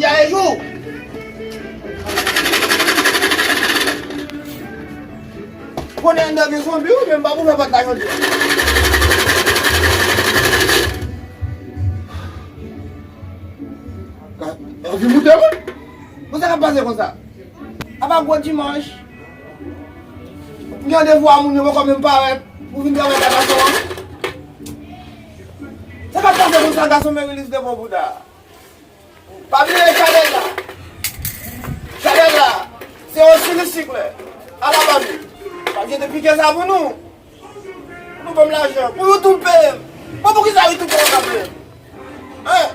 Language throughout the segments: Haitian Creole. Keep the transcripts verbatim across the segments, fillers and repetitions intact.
Yale jou. Konnen anndan gen zonbi, ou menm pa pou fè pòt la jodi a. Anvi moute moun. Bon, sa k ap pase konsa? Apa gwo dimanch, m gen randevou a moun yo poko menm parèt pou vin travay la gason an. Sa k ap pase konsa, gason Merilis de bon bouda? Pa bliye chanèl la. Chanèl la, se yon silisik lè. Ala bandi. Pa jete pike sa pou nou. Nou ban m lajan. Pou YouTube peye m. Bon, poukisa YouTube poko ka peye m? Hein?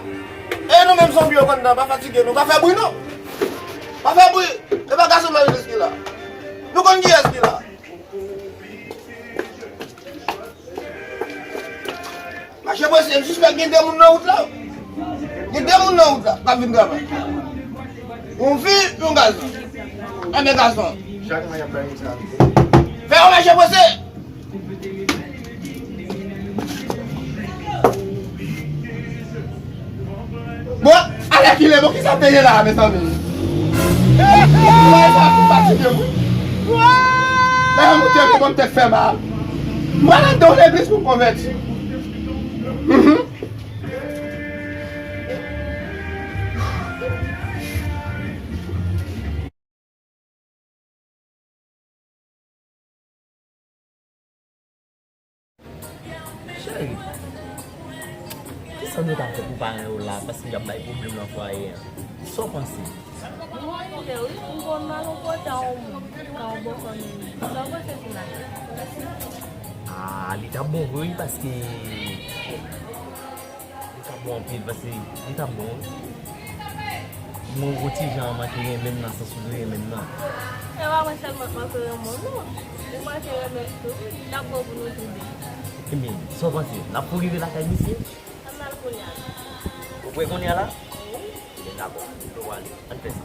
E nou menm zonbi yo k anndan, pa fatige nou. Pa fè bri non. Pa fè bri. E pa gason Merilis ki la. Nou konn kiyès ki la. Mache prese, m sispèk gen de moun nan wout la. Gen de moun nan wout la k ap vin travay. Yon fi, yon gason. Enben gason. Chak mwa y ap bay moun sa. Fè yon mache prese. Bon, alèkile, bon, kisa te ye la a, mezanmi? Mwen sa ki fatige, wi. Lè yon moun te vin, bon, m te fè mal. Mwen al anndan yon legliz pou m konvèti. Mhm. Cheri, kisa nou ta fè pou paran yo la, paske y ap bay pwoblèm nan fwaye a? Sa w panse? Mwen wè wi, m konn mal yon pòta yon moun, ka yon bòkò menm. Sa w panse sou la? Ah, li t ap bon vre wi, paske li t ap bon anpil, paske li t ap bon wi. Mwen yon ti jan manke renmen m nan sans ou te renmen m nan. E pa mwen sèlman k manke renmen w non. Ou manke renmen m tou wi, li t ap bon pou nou tou de. Ebyen, sa w panse? N ap kouri rive lakay misye? Ann al kounye a. Ou prè kounye a la? Wi. Ebyen, dakò, nou prale. Ann fè sa.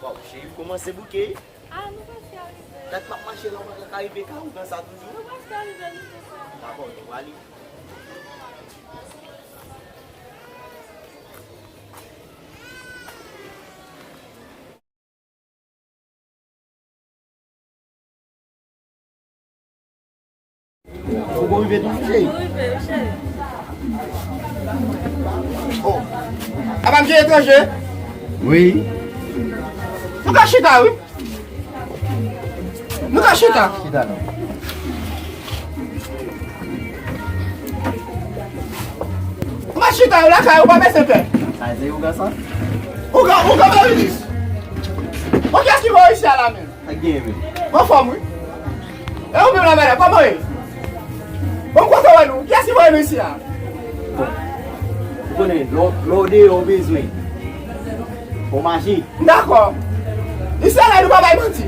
Waw, cheri, w kòmanse bouke. Ah, nou prèske rive. Dat m ap mache la, w pa ka rive kay ou konsa toujou. Nou prèske rive, nou fè sa. Dakò, nou prale. Ou bon rive toujou, cheri? Ou rive, cheri. Oh. Apa m se etranje? Wi. Nou ka chita, wi. Nou ka chita. Chita non. Ou pa chita, ou lakay, ou pa bezwen pè. Sa se ougan sa? Ougan, ougan Merilis. Bon, kiyès ki voye isi a la menm? Sa k genyen menm? Anfòm, wi. E ou menm la, madanm, kòman w ye? Bon, m kontan wè nou. Kiyès ki voye nou isi a? Bon. Ou konnen, lè w, lè w deyò, w bezwen fè w mache. M dakò. Isi a la, nou pa bay manti.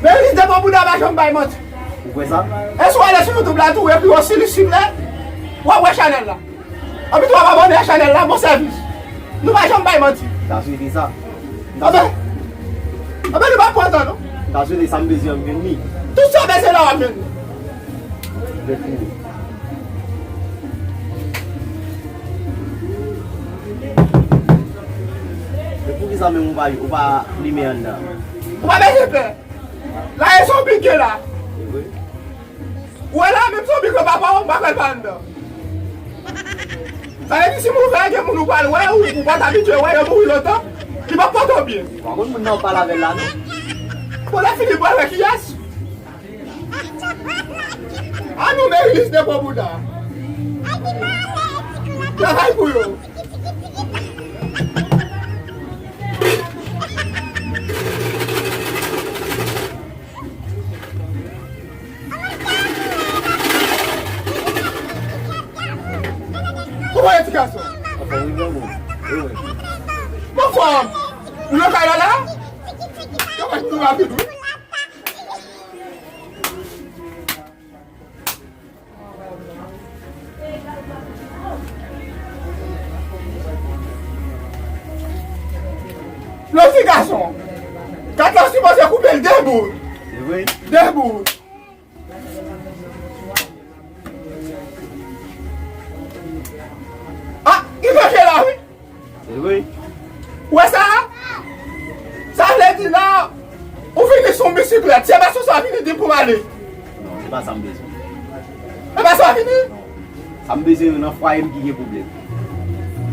Merilis de bon bouda pa janm bay manti. Ou kwè sa? E si w ale sou YouTube la tou, w ekri Osiris Sublime, w ap wè chanèl la. Anpi tou w ap abòne a chanèl la, bon sèvis. Nou pa janm bay manti. M ta swete sa. Anben, anben nou pa pran tan non. M ta swete sa m bezwen an m jwenn li. Tout sa w bezwen la w ap jwenn li. Mèt pou ou. Men poukisa menm ou pa, ou pa limen anndan? Ou pa bezwen pè. La e zonbi k gen la. Se vre. Ou wè la, menm zonbi ke papa w, m pa kwè l pa anndan. Sa vle di si moun vè gen moun ou pral wè, ou, ou pa t abitye wè, yo mouri lontan, li p ap pote w byen. Pa konn moun nan w pale avè l la non. Bon, lè fini, pral wè kiyès. A nou Merilis de bon bouda. Travay pou yo. Kòman ye ti gason? Anfòm wi granmoun. Wi, wi. Anfòm. Ou nan kay la la? Yo pa tou rapid wi. Lo ti gason. Kat la sipoze koupe l de bout. Se vre? De bout. Ah, li manje la wi. Se vre? Se pa sou sa w vini di pou m ale. Non, se pa sa m bezwen. Se pa sa w vini? Non. Sa m bezwen yo nan fwaye m ki gen pwoblèm.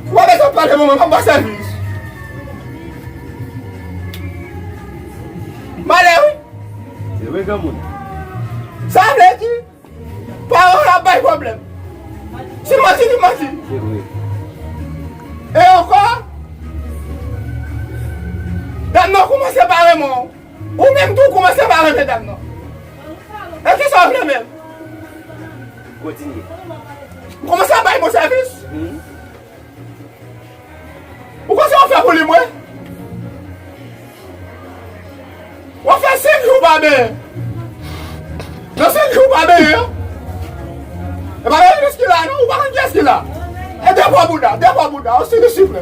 Ou pa bezwen pale mwen, mwen pa sèvis. M ale wi. Se vre, granmoun. Sa vle di, paran w ap bay pwoblèm. Si manti, li manti. Se vre. E ankò, dam nan kòmanse pa renmen w. Ou menm tou kòmanse pa renmen dam nan. E kisa w vle menm? Kontinye. M kòmanse ap bay bon sèvis. Hmm. Ou konn sa w fè pou li, mwen? W ap fè senk jou w pa benyen. Nan senk jou w pa benyen an, e pa Merilis ki la non, ou pa konn kiyès ki la. E de pwa bouda, de pwa bouda, yon silisip.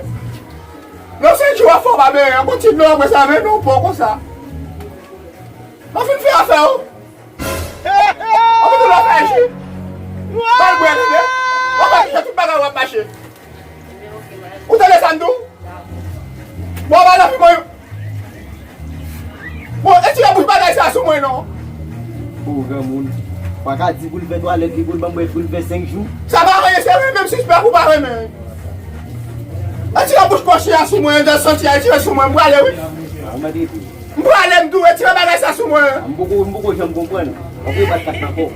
Nan senk jou w ap fè w pa benyen an, kontinye apre sa, vin non, pon konsa. Mwen fin fè afè w. Mwen fin fè afè ji. Bal bwè, tande. Mwen pa kite tout bagay w ap mache. Ou tande sa m di w? Bon, ba nan fi mwen. Bon, retire bouch bagay sa sou mwen non. O granmoun. Pa ka di pou l fè twalèt li, pou l ban m bwè, pou l fè senk jou. Sa pa anyen, se renmen m sispèk ou pa renmen. Retire bouch kòchi a sou mwen, dan santi a, retire sou mwen, m prale wi. A, ou mande tou. M prale, m tou, retire bagay sa sou mwen. M poko, m poko janm konprann. W ap rebat kat la ankò.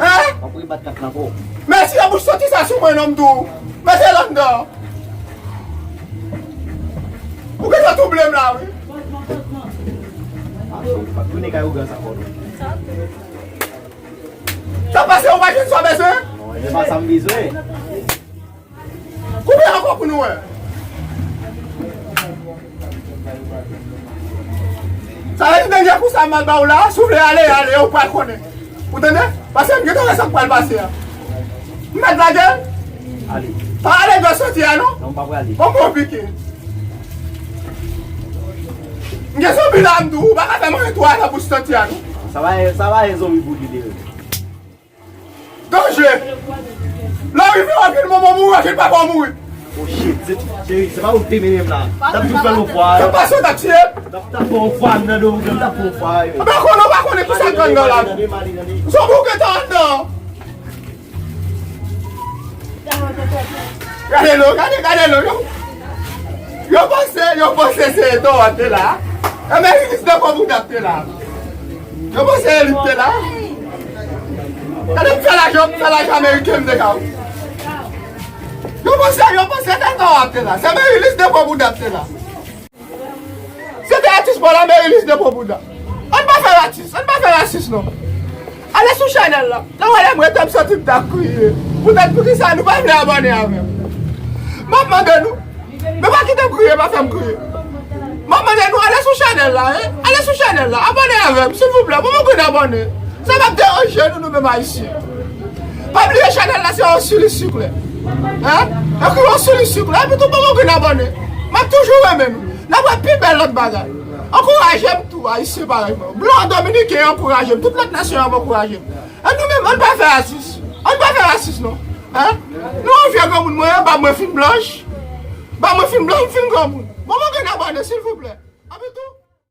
Hein? W ap rebat kat la ankò. Mèsi, yon bouch santi sa sou mwen non, m tou. Mete l anndan. Ou gentan touble m la wi. A, cheri, pa tounen kay ougan sa ankò non. Sa pase, ou pa jwenn sa w bezwen? Non, se pa sa m bezwen. Koupe ankò pou nou wè. Sa vle di dènye kou sa m al ba w la, si w vle ale, ale, ou pral konnen. Ou tande? Paske m gentan wè sa k pral pase a. M mèt lage l? Ale. Pa ale dwe soti a non. Non, m pa prale. Bon, bon, pike. M gen zonbi la, m di w, ou pa ka fè m anyen tou a nan bouch santi a non. Sa va, sa va, yon zonbi pou li de. Danje! Lè w rive w ap jwenn manman w mouri, w ap jwenn papa w mouri. Oh shit, se, cheri, se pa ou ki te mennen m la. N ap tou fè l yon fwa. Sa pase w t ap tiye m? N ap, t ap fè yon fwa, m nan do w, n ap fè yon fwa. Mwen konnen w pa konnen kisa k anndan la. Zonbi w gentan anndan. Gade lo, gade, gade lo, yo. Yo panse, yo panse se Eto'o te la. E Merilis de pwa bouda te la. Yo panse Elit te la. Gade m fè lajan, m fè lajan ameriken m deja wi. Yo panse, yo panse se Eto'o te la. Se Merilis de pwa bouda te la. Se te atis pa w la, Merilis de pwa bouda. Ann pa fè rasis, ann pa fè rasis non. Ale sou chanèl la. Nan wè lè m rete m santi m t ap kriye. Poutèt poukisa nou pa vle abòne avè m? M ap mande nou. Men pa kite m kriye, pa fè m kriye. M ap mande nou ale sou chanèl la, hein? Ale sou chanèl la, abòne avè m, silvouplè. Bon, mwen konn abòne. Sa p ap deranje nou, nou menm Ayisyen. Pa bliye chanèl la, se yon silisik lè. Hein? Ekri yon silisik lè, epi tou bon, mwen konn abòne. M ap toujou renmen nou. N ap wè pi bèl lòt bagay. Ankouraje m tou, Ayisyen parèy mwen. Blan, Dominiken, ankouraje m. Tout lòt nasyon ap ankouraje m. E nou menm, ann pa fè rasis. Ann pa fè rasis, non. Hein? Nou an vye granmoun mwen, bab mwen fin blanch. Bab mwen fin blanch, m fin granmoun. Bon, mwen gen abòne, silvouplè. Epi tou,